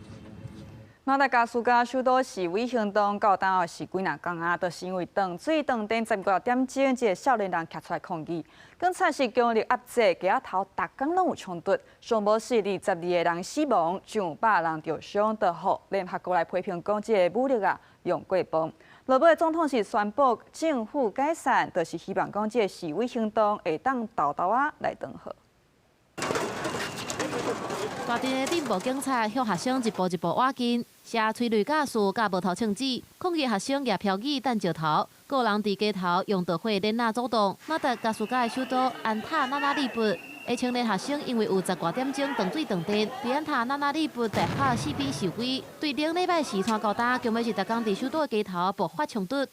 馬達加斯加首都示威行動到今後是幾若工啊，就是因為斷水斷電10外點鐘，這个少年人徛出來抗議，警察是強力壓制，街仔頭逐工攏有衝突，上無是22個人死亡，上百人著傷，就予聯合國來批評講這个武力啊用過磅。落尾總統是宣布政府解散，就是希望講這个示威行動會當沓沓仔來斷號。大陣的進步警察向學生一步一步倚近，射催淚ガス佮無頭槍子，抗議學生舉標語擲石頭，閣有人佇街頭用導火鏈仔阻擋。馬達加斯加的首都安塔那那利佛，的青年學生因為有10外點鐘斷水斷電，佇安塔那那利佛大拍四比示威，對頂禮拜四傳到今，今尾是逐工佇首都的街頭爆發衝突。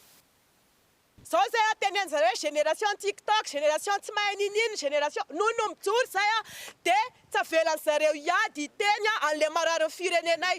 Zao zay a teny an'zareo génération TikTok, génération tsy mahay ninino, génération nono mijoro zay a de tsy avelan'zareo hiady hiteny an'le marary ny firenenay.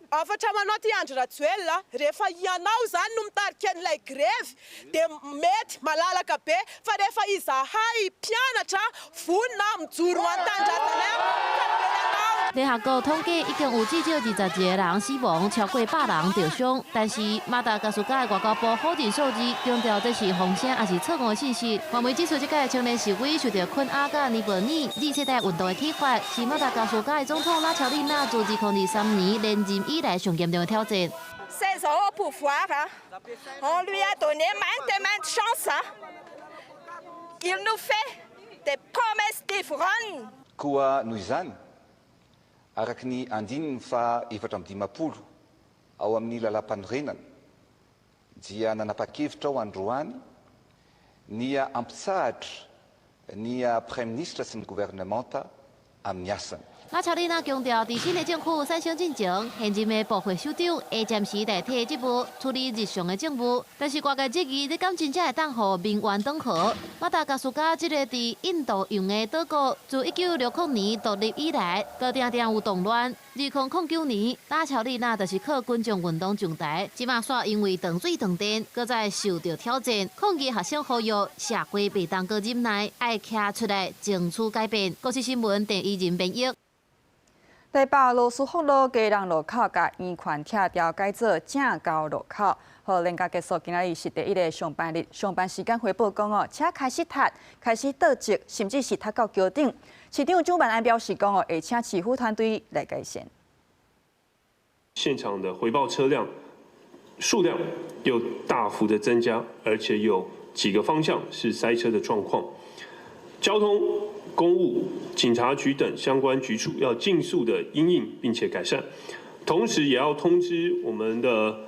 Afatra manao ty Andry Rajoelina, rehefa ianao zany no mitarika an'ilay grevy de mety malalaka be, fa rehefa izahay mpianatra vonona mijoro an-tanindrazanay tsy avelanao. 聯合國統計已經有至少21個人死亡，超過100人著傷。但是馬達加斯加的外交部否認數字，強調這是風聲抑是錯誤的信息。外媒指出，這屆青年示威受著肯亞佮尼泊爾 Z 世代運動的啟發，是馬達加斯加的總統拉喬里納自2023年連任以來上嚴重的挑戰。 16 ans au pouvoir, on lui a donné maintes et maintes chances. Il nous fait des promesses d'ivrogne. Koa noho izany, araka ny andininy faha-54 ao amin'ny lalàm-panorenana, dia nanapa-kevitra aho androany ny ampitsahatra ny praiminisitra sy ny governemanta amin'ny asany. 拉喬麗娜強調，佇新的政府產生進前，現任的部會首長會暫時代替職務，處理日常的政務。但是外界質疑，這敢真正會當予民怨轉和？馬達加斯加這個佇印度洋的島國，自1960年獨立以來，就定定有動亂。2009年，拉喬麗娜就是靠群眾運動上台，這馬煞因為斷水斷電，閣再受著挑戰。抗議學生呼籲社會袂當閣忍耐，愛徛出來爭取改變。公視新聞鄭怡仁編譯。台北羅斯福路基隆路口共圓環拆掉，改做正交路口。好，連假結束，今仔日是第一个上班日，上班時間回報講哦，車開始塞，開始倒塞，甚至是塞到橋頂。市長蔣萬安表示講哦，會請市府團隊來改善。現場的回報車輛數量又大幅的增加，而且有幾個方向是塞車的狀況。交通、公務、警察局等相關局處要盡速的因應並且改善，同時也要通知我們的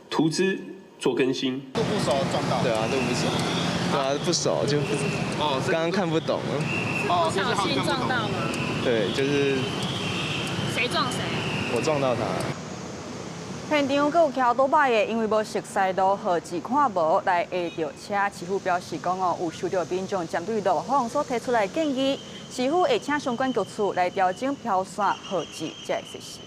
圖資做更新。都不熟撞到。對啊，都不熟。對啊，不熟就不哦，剛剛看不懂。哦，不小心撞到嗎？對，就是。誰撞誰？我撞到他。現場閣有騎倒擺的，因為無熟悉路，號誌看無來下著車。市府表示講哦，有收到民眾針對路況所提出來建議，市府會請相關局處來調整標線號誌這个設施。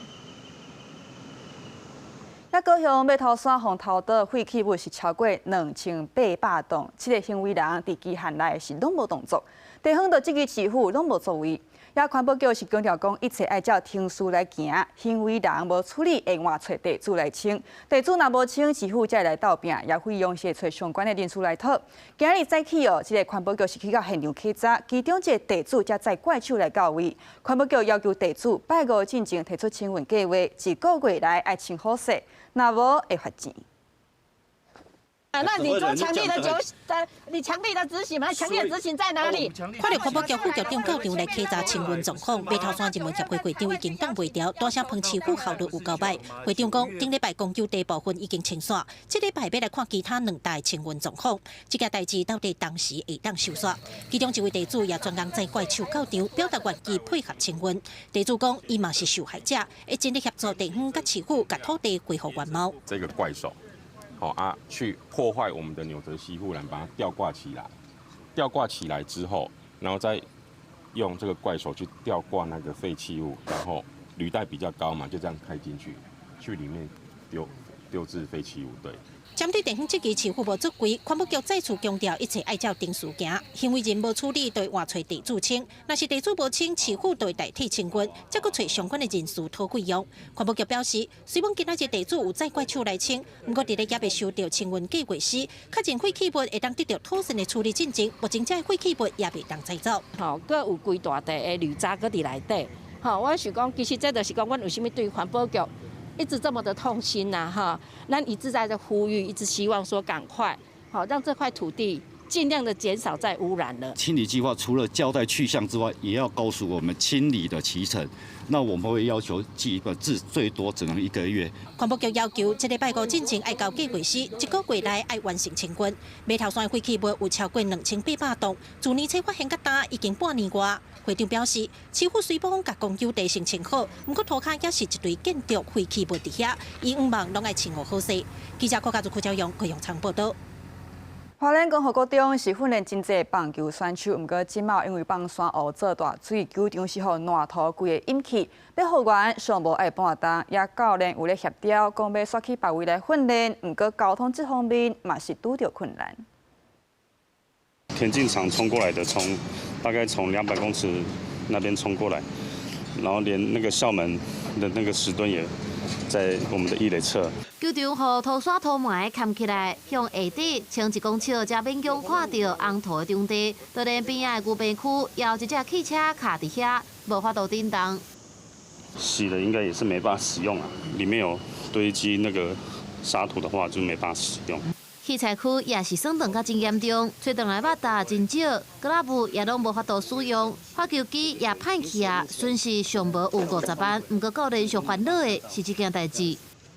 啊，高雄碼頭山予偷倒廢棄物是超過2800噸，七个行為人佇期限內是攏無動作，地方就質疑市府攏無作為。也環保局是強調講，一切愛照程序來行，行為人無處理，會換揣地主來清，地主若無清，市府才會來鬥拚，也費用是揣相關的人士來討。今日早起哦，這个環保局是去到現場稽查，其中一个地主才載怪手來到位。環保局要求地主拜五進前提出清運計劃，一個月內愛清好勢，若無會罰錢。那你做強力的執，你強力的執行嗎？強力的執行在哪裡？看著環保局副局長到場來稽查清運狀況，碼頭山人民協會會長已經擋袂牢，大聲抨市府效率有夠歹。會長講，頂禮拜公有地部分已經清煞，這禮拜欲來看其他兩大清運狀況。這件代誌到底當時會當收煞？其中一位地主也專工載怪手到場，表達願意配合清運。地主講，伊嘛是受害者，會盡力協助地方佮市府，共土地恢復原貌。這個怪手。好啊，去破壞我們的紐澤西護欄，把它吊掛起來。吊掛起來之後，然後再用這個怪手去吊掛那個廢棄物，然後履帶比較高嘛，就這樣開進去，去裡面丟置廢棄物。對。針對地方質疑市府無作為，環保局再次強調，一切愛照程序行。行為人無處理，就會換揣地主清；若是地主無清，市府就會代替清運，再閣揣相關的人士討費用。環保局表示，雖罔今仔日地主有載怪手來清，毋過佇咧猶未收著清運計劃時，確認廢棄物會當得著妥善的處理進前，目前這廢棄物也袂當載走。吼，閣有規大塊的鋁渣閣佇內底。吼，我想講，其實這就是講，阮為啥物對環保局一直這麼的痛心吶，哈！咱一直在這呼籲，一直希望說趕快，好讓這塊土地盡量的減少再污染了。清理計劃除了交代去向之外，也要告訴我們清理的期程。那我們會要求寄一個字，最多只能一個月。環保局要求，這禮拜五進前愛交計劃書，一個月內愛完成清運。碼頭山廢棄物有超過2800噸，自年初發現到今已經半年外。會長表示，市府雖罔共公有地先清好，毋過塗跤也是一堆建築廢棄物佇遐，伊向望攏愛清予好勢。記者郭家祖、柯昭陽、高永昌報道。花蓮光復國中是訓練真濟棒球選手，毋過這擺因為放山湖做大水，球場是予爛土規个淹去，欲復原上無愛半冬，也教練有咧協調，講欲煞去別位來訓練，毋過交通這方面嘛是拄著困難。田徑場衝過來的，從大概從200公尺那邊衝過來，然後連那個校門的那個石墩也在我們的一壘側。球場予土沙土埋崁起來，向下底深一公尺才勉強看著紅土的場地，就連邊仔的牛棚區也有一隻汽車卡佇遐，無法度振動。洗了應該也是沒辦法使用啊，裡面有堆積那個沙土的話，就沒辦法使用。器材區也是損斷甲真嚴重，吹轉來肉搭真少，格拉布也攏無法度使用，發球機也歹去啊，損失上無有50萬。毋過教練上煩惱的是這件代誌。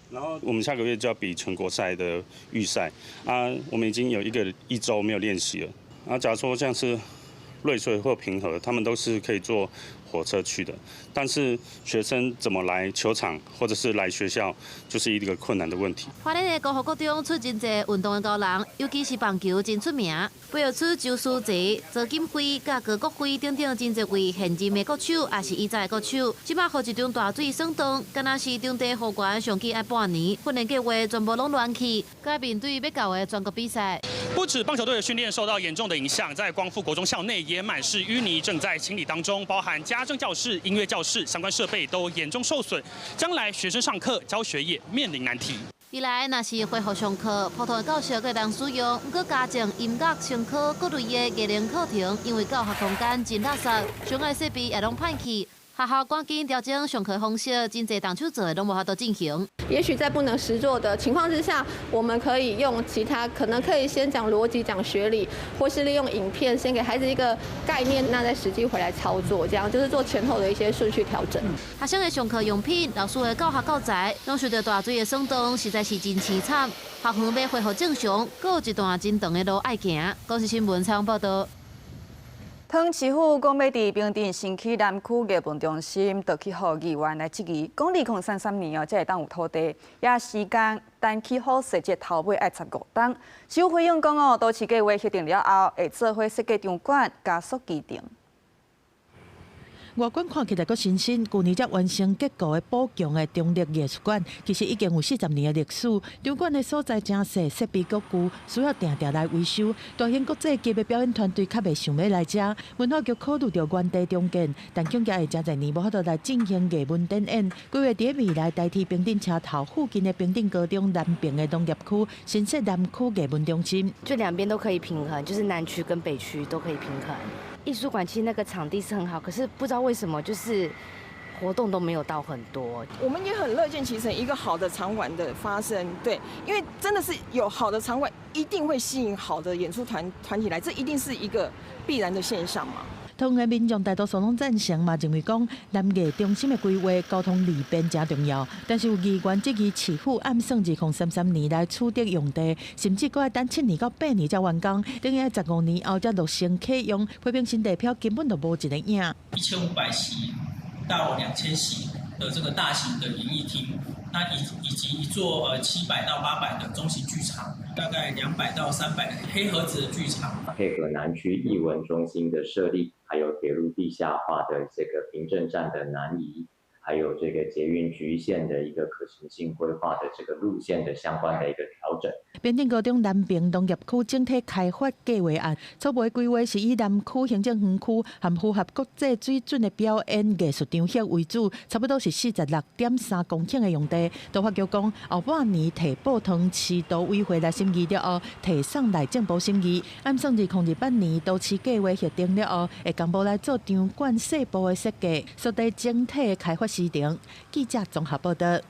然後我們下個月就要比全國賽的預賽啊，我們已經有一週沒有練習了。啊，假如說像是瑞穗或平和，他們都是可以坐火車去的，但是學生怎麼來球場或者是來學校，就是一個困難的問題。花蓮的光復國中出真濟運動的高人，尤其是棒球真出名，培育出周書澤、周錦輝、佮高國輝等等真濟位現任的國手，也是以前的國手。這擺予一場大水損斷，敢若是場地復原上緊愛半年，訓練計劃全部攏亂去，該面對欲到的全國比賽。不止棒球隊的訓練受到嚴重的影響，在光復國中校內也滿是淤泥，正在清理當中，包含家政教室、音樂教室相關設備都嚴重受損，將來學生上課教學也面臨難題。未來若是恢復上課，普通的教室閣會當使用，毋過家政、音樂、商科各類的藝能課程，因為教學空間真垃圾，相關設備也攏歹去，學校趕緊調整上課方式，真濟動手做的攏無法度進行。也許在不能實作的情況之下，我們可以用其他，可能可以先講邏輯、講學理，或是利用影片先給孩子一個概念，那再實際回來操作，這樣就是做前後的一些順序調整。學生的上課用品、老師的教學教材，攏受著大水的損動，實在是真悽慘。學校欲恢復正常，閣有一段真長的路愛行。公視新聞採訪報導。湯市府講欲佇平鎮新起南區藝文中心，就去予議員來質疑，講2033年哦，才會當有土地，也時間等起好勢這頭尾愛15冬。市府回應講哦，都市計劃核定了後，會做伙設計場館，加速期程。外觀看起來閣新鮮，舊年才完成結構的補強的中立藝術館，其實已經有40年的歷史。場館的所在誠細，設備閣舊，需要定定來維修。大型國際級的表演團隊較袂想欲來遮。文化局考慮著原地重建，但恐驚會誠濟年無法度來進行藝文展演。規劃佇未來代替平鎮車頭附近的平鎮高中南爿的農業區，新設南區藝文中心。就兩邊都可以平衡，就是南區跟北區都可以平衡。藝術館其實那個場地是很好，可是不知道為什麼就是活動都沒有到很多。我們也很樂見其成一個好的場館的發生，對，因為真的是有好的場館，一定會吸引好的演出團體來，這一定是一個必然的現象嘛。桃園民眾大多數攏贊成，嘛認為講南藝中心的規劃交通利便誠重要。但是有議員質疑市府暗算2033年來取得用地，甚至閣愛等7年到8年才完工，等於愛15年後才落成啟用，批評新地標根本就無一个影。1500席到2000席的這個大型的演藝廳，那以及一座700到800的中型劇場，大概200到300的黑盒子的劇場。配合南區藝文中心的設立，還有鐵路地下化的這個平鎮站的南移，還有這個捷運橘線的一個可行性規劃的這個路線的相關的一個調整。平鎮高中南爿農業區整體開發計劃案初步規劃是以南區行政園區和符合國際水準的表演藝術場域為主，差不多是46.3公頃的用地。都發局講，後半年提報桃市都委會來審議了後，提送內政部審議。按算2028年都市計劃核定了後，會公布來做場館細部的設計，縮短整體的開發時程。記者綜合報導。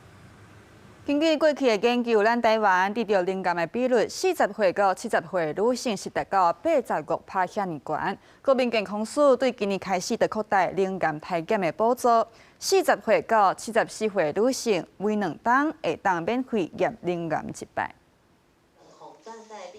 根據過去的研究，咱台灣得著乳癌的比率，40歲到70歲女性是達到85%遐爾懸。國民健康署對今年開始就擴大乳癌篩檢的補助，40歲到74歲女性每2冬會當免費驗乳癌一擺。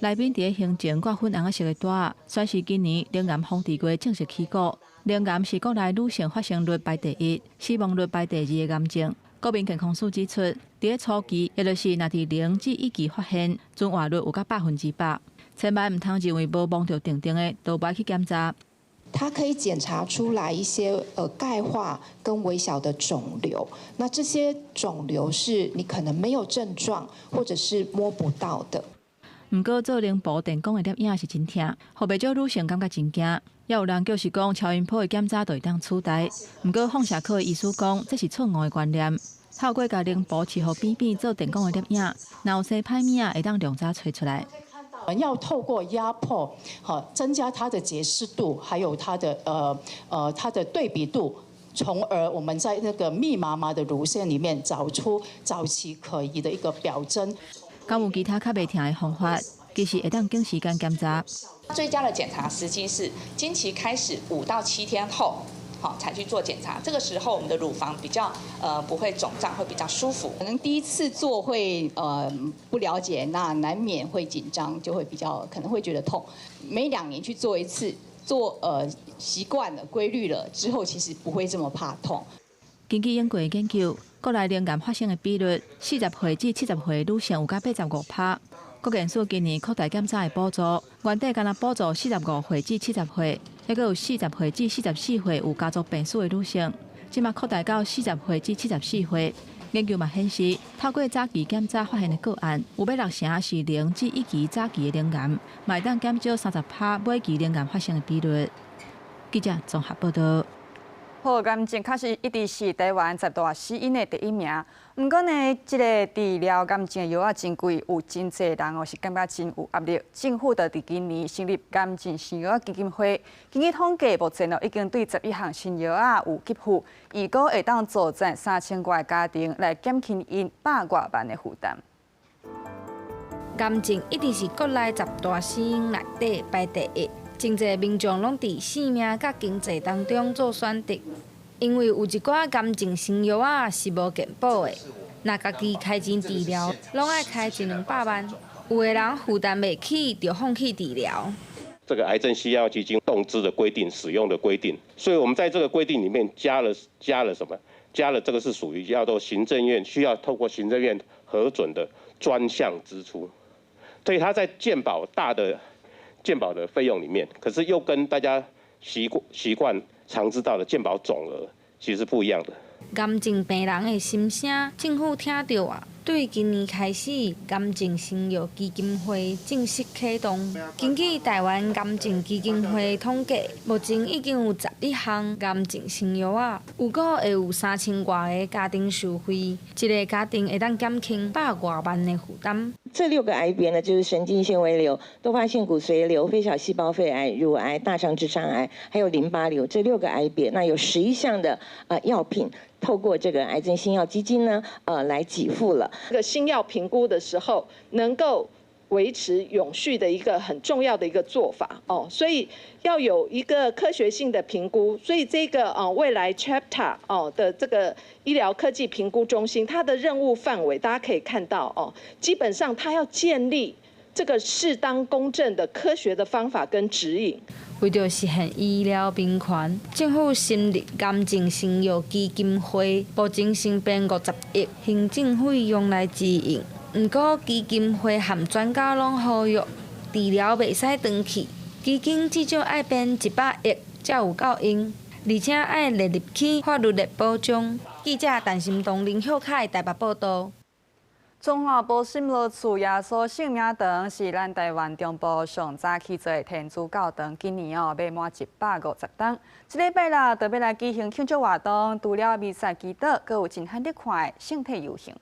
內面佇咧胸前掛粉紅色的帶，宣示今年乳癌防治月正式起鼓。乳癌是國內女性發生率排第一、死亡率排第二的癌症。國民健康署指出，佇咧初期，也就是若佇0至1期發現，存活率有到100%。千萬毋通認為無摸著定定的，就無愛去檢查。它可以檢查出來一些鈣化跟微小的腫瘤，那這些腫瘤是你可能沒有症狀，或者是摸不到的。毋過做胸部電光的攝影是真疼，予袂少女性感覺真驚。也有人就是講超音波的檢查就會當取代。毋過放射科的醫師講，這是錯誤的觀念。透過共胸部切予扁扁做電光的攝影，若有生歹物仔，會當量早揣出來。要透過壓迫，好增加它的解析度，還有它的對比度，從而我們在那個密麻麻的乳腺裡面找出早期可疑的一個表徵。敢有其他較袂疼的方法？其實會當揀時間檢查。最佳的檢查時機是經期開始5到7天後，好才去做檢查。這個時候我們的乳房比較不會腫脹，會比較舒服。可能第一次做會不了解，那難免會緊張，就會比較可能會覺得痛。每2年去做一次，做習慣了、規律了之後，其實不會這麼怕痛。根據英國的研究，國內乳癌發生的比率，40歲至70歲女性有到85%。國健署今年擴大檢查的補助，原底干焦補助45歲至70歲，猶閣有40歲至44歲有家族病史的女性，這馬擴大到40歲至74歲。研究嘛顯示，透過早期檢查發現的個案，有欲6成是0至1期早期的乳癌，嘛會當減少30%尾期乳癌發生的比率。記者綜合報導。好，癌症确实一直是台湾十大死因的第一名。毋过呢，这个治疗癌症的药仔真贵，有真济人哦是感觉真有压力。政府就伫今年成立癌症新药基金会，根据统计，目前哦已经对11项新药仔有给付，预估会当助赞3000外个家庭来减轻𪜶百外万的负担。癌症一直是国内十大死因内底排第一。真济民众拢伫性命佮经济当中做选择，因为有一寡癌症新药仔是无健保的，若家己开钱治疗，拢爱开一两百万，有的人负担袂起，就放弃治疗。这个癌症新药基金动支的规定、使用的规定，所以我们在这个规定里面加了什么？加了这个是属于叫做行政院需要透过行政院核准的专项支出，所以它在健保大的健保的费用里面，可是又跟大家习惯常知道的健保总额其实不一样的。癌症病人的心声，政府听著啊！对今年开始，癌症新药基金会正式启动。根据台湾癌症基金会统计，目前已经有11项癌症新药仔，预估会有3000外个家庭受惠，一个家庭会当减轻百外万的负担。这六个癌别呢，就是神经纤维瘤、多发性骨髓瘤、非小细胞肺癌、乳癌、大肠直肠癌，还有淋巴瘤这六个癌别，那有11项的药品。透过这个癌症新药基金呢，来给付了。这个新药评估的时候，能够维持永续的一个很重要的一个做法哦，所以要有一个科学性的评估。所以这个未来 chapter 哦的这个医疗科技评估中心，它的任务范围大家可以看到哦，基本上它要建立这个适当公正的科学的方法跟指引。为著实现医疗平权，政府成立癌症新药基金会，目前新编50亿行政费用来支应。毋过基金会和专家拢呼吁，治疗袂使长期，基金至少爱编100亿才有够用，而且爱列入去法律的保障。记者陈心东、林秀凯台北报道。中华埔心罗厝耶稣圣名堂是咱台湾中部上早起做的天主教堂，今年哦欲满150冬。这礼拜六就欲来举行庆祝活动，除了弥撒祈祷，阁有真罕得看的圣体游行。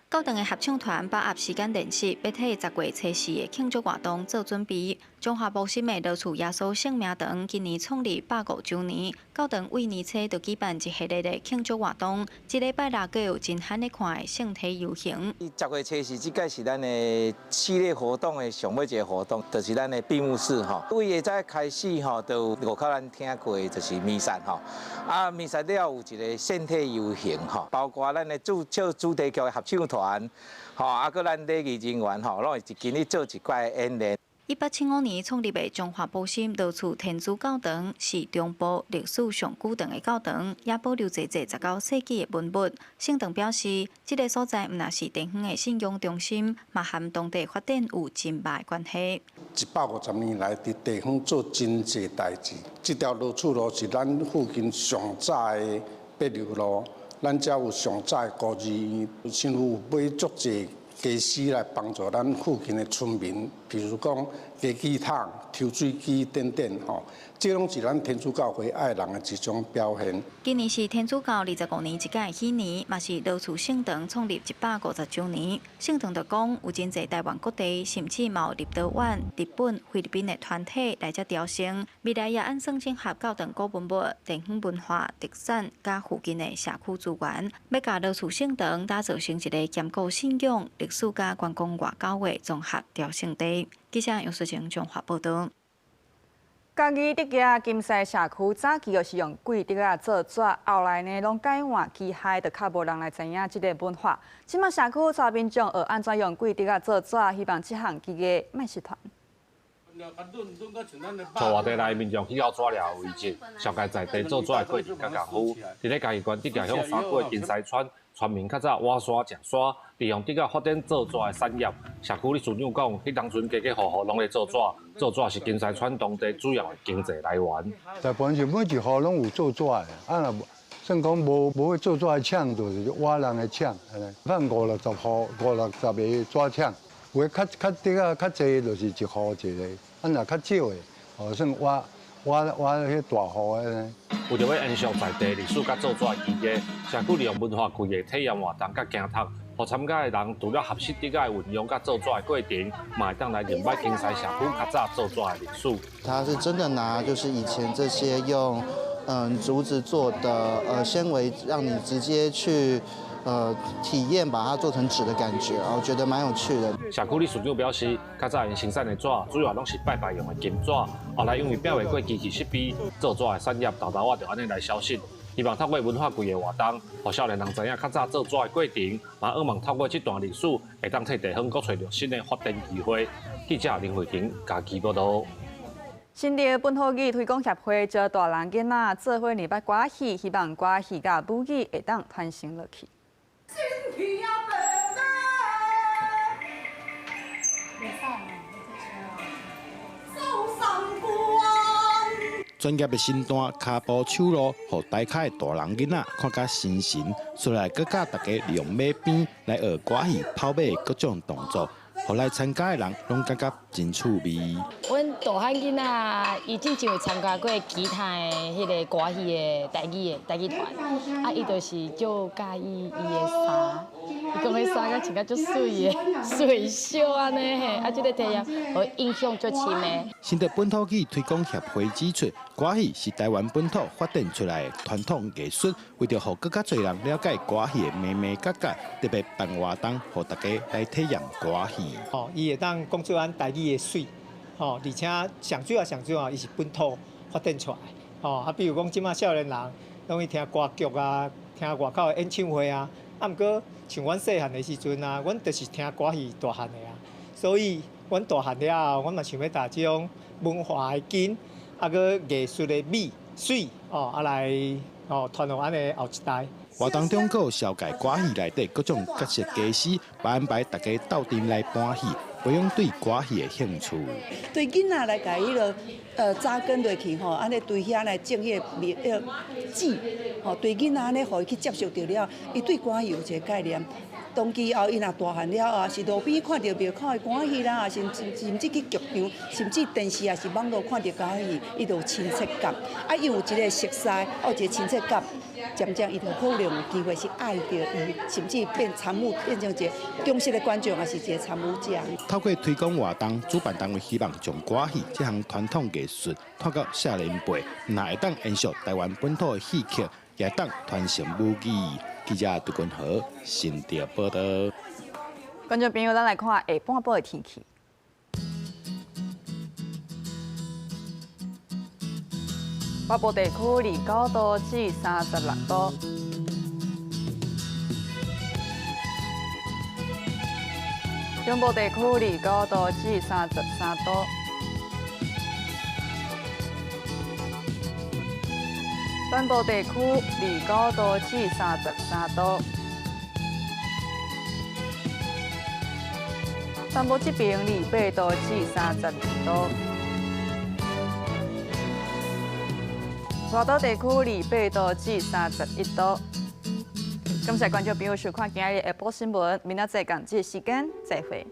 教堂的合唱团把握时间练习，欲替10月初四的庆祝活动做准备。中华埔心的罗厝耶稣圣名堂今年创立150周年，教堂为年初就举办一系列的庆祝活动。这礼拜六阁有真罕得看的圣体游行。10月初四，这届是咱的系列活动的上尾一个活动，就是咱的闭幕式吼。对下早开始吼，就有外口咱听过的就是弥撒吼。啊，弥撒了有一个圣体游行吼，包括咱的主唱主题曲的合唱团。吼，啊，阁咱礼仪人员吼，拢会一起做一寡演练。1875年创立的中华埔心罗厝天主教堂是中部历史上久长的教堂，也保留济济19世纪的文物。圣堂表示，这个所在毋但是地方的信仰中心，嘛和当地发展有真大的关系。150年来，伫地方做真济代志。这条罗厝路是咱附近上早的柏油路。咱遮有上早的孤儿院，政府有买足济家私来帮助咱附近的村民，比如讲加水桶、抽水机等等吼，这拢是咱天主教会爱人的一种表现。今年是天主教25年一届的禧年，嘛是罗厝圣堂创立150周年。圣堂就讲，有真济台湾各地，甚至嘛有立陶宛、日本、菲律宾的团体来遮朝圣。未来也按算整合教堂古文物、地方文化特产，佮附近的社区资源，欲共罗厝圣堂打造成一个兼顾信仰、历史佮观光外交的综合朝圣地。记者杨淑晴综合报道。嘉义竹崎金狮社区早期就是用桂竹仔做纸，后来呢，拢改换机械，就较无人来知影这个文化。这马社区带民众学按怎用桂竹仔做纸，希望这项技艺莫失传。从外地来民众去到纸寮遗迹，上界在地做纸的过程佮功夫。伫咧嘉义县竹崎乡山谷的金狮村，村民较早挖沙食沙，利用竹仔发展做纸的产业。社区理事长讲，彼当阵家家户户拢咧做纸，做纸是金狮村当地主要的经济来源。大部分是每一户拢有做纸的，啊若算講無去做紙的廠，就是挖人的廠，按五六十戶、五六十個紙廠，有的較較低啊較濟，就是一戶一个；啊，若較少的，哦，算挖挖挖彼大戶的。為著欲延續在地歷史佮做紙的技藝，社區利用文化季的體驗活動佮行讀，予參加的人除了學習竹仔的運用佮做紙的過程，嘛會當來認捌芎西社區較早做紙的歷史。他是真的拿，就是以前這些用竹子做的纖維，讓你直接去體驗把它做成紙的感覺，我覺得蠻有趣的。社區理事長表示，較早𪜶生產的紙主要攏是拜拜用的金紙，後來因為摒袂過機器設備，做紙的產業沓沓仔就按呢來消失。希望透過文化季的活動，予少年人知影較早做紙的過程，嘛向望透過這段歷史，會當替地方閣揣著新的發展機會。記者林慧婷家己報導。新竹本土語推廣協會招大人囡仔做伙念捌歌戲，希望歌戲佮母語會當傳承落去。專業的身段、跤步、手路，予台跤的大人囡仔看甲神神，出來閣教大家利用馬鞭來學歌戲跑馬的各種動作，予來參加的人攏感覺真趣味。阮大漢囡仔，伊之前有參加過其他的彼个歌戲的台語的台語團，啊，伊就是足佮意伊的衫，伊講彼衫敢穿甲足媠的，媠小按呢嘿，啊，這个體驗予伊印象足深的。新竹本土語推廣協會指出，歌戲是台灣本土發展出來的傳統藝術，為著予閣較濟人了解歌戲的眉眉角角，特別辦活動，予大家來體驗歌戲。哦，伊會當講出咱台語的媠，吼，而且上主要上主要，伊是本土發展出來，吼，啊，比如講這馬少年人攏去聽歌劇啊，聽外口的演唱會啊，啊，毋過像阮細漢的時陣啊，阮就是聽歌戲大漢的啊，所以阮大漢了後，阮嘛想欲把這種文化的根，啊，閣藝術的美媠，哦，啊來哦傳予咱的後一代。活動中閣有紹介歌戲內底各種角色家私，安排大家鬥陣來搬戲，培養對歌戲的興趣。對囡仔來共彼个扎根落去吼，按呢對遐來種彼个苗籽，吼對囡仔按呢，予伊去接受著了，伊對歌戲有一個概念。當其後伊若大漢了後，是路邊看著廟口的歌戲啦，甚至去劇場，甚至電視也是網路看著歌戲，伊就有親切感。啊，伊有一個熟悉，有一個親切感，漸漸伊就可能有機會是愛著伊，甚至變參與，變成一個忠實的觀眾，也是一個參與者。透過推廣活動，主辦單位希望將歌戲這項傳統藝術帶到少年輩，若會當延續台灣本土的戲曲，也當傳承母語。記者杜君豪新竹報導。觀眾朋友，咱來看下半晡的天氣。北部地區29度至36度，中部地區29度至33度。北部地區29度至33度，东部這邊28度至32度，外島地區28度至31度。感謝觀眾朋友收看今日的下晡新聞，明仔載仝這個時間再會。